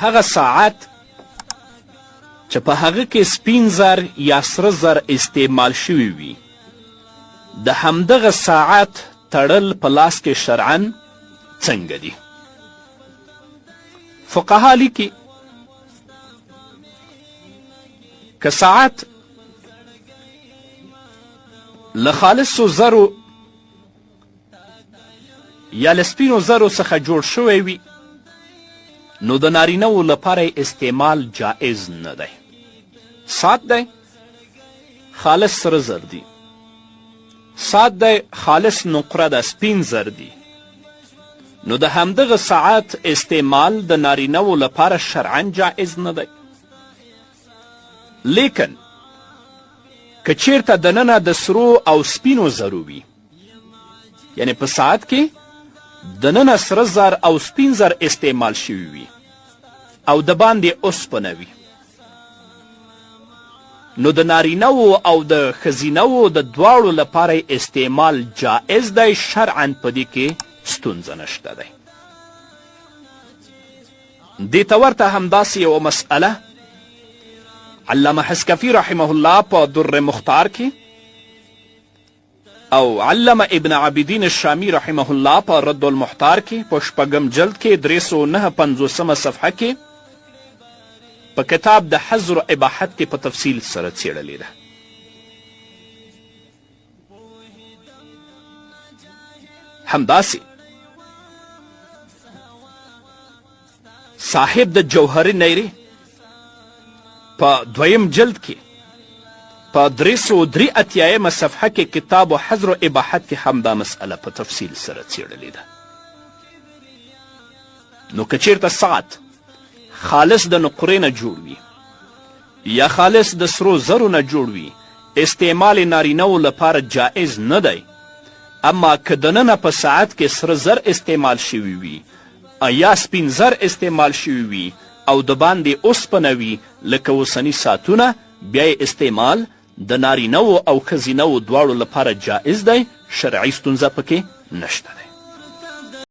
هغه ساعت چې په هغه کې سپین زر یا سره زر استعمال شوي وي، د همدغه ساعت تړل په لاس کې شرعا څنګه دي؟ فقها لیکي که ساعت له خالصو زرو یا له سپینو زرو څخه جوړ شوی وي، نو د نارینه وو لپاره یې استعمال جائز نه دی. ساعت دی، خالص سره زر دي، ساعت دی، خالص نقره ده، سپین زر دي، نو د همدغه ساعت استعمال د نارینه وو لپاره شرعا جائز نه دی. لیکن که چیرته دننه د سرو او سپینو زرو وي، یعنی په ساعت کې دننه سره زر او سپین زر استعمال شوي وي او د باندې اوسپنه وي، نو د نارینه وو او د ښځینه وو د دواړو لپاره استعمال جائز دی، شرعا په دې کې ستونزه نشته دی. دې ته ورته همداسې یوه مسئله علامه حسکفي رحمه الله په در مختار کې او علامه ابن عابدین الشامي رحمه الله په رد المحتار کې په شپږم جلد کې 359مه صفحه کې په کتاب د حظر اباحت کې په تفصیل سره څېړلې ده. همداسې صاحب د جوهري نیرې په دویم جلد کې په 383یمه صفحه کې کتاب حظر و اباحت کې هم دا مسئله په تفصیل سره څېړلې ده. نو که چیرته ساعت خالص د نقرې نه جوړ وي یا خالص د سرو زرو نه جوړ وي، استعمال نارینه وو لپاره جائز نه دی. اما که دننه په ساعت کې سره زر استعمال شوي وي یا سپین زر استعمال شوي وي او د باندې اوسپنه وي لکه اوسني ساعتونه، بیا یې استعمال د نارینه وو او ښځینه وو دواړو لپاره جائز دی، شرعي ستونزه پکې نشته دی.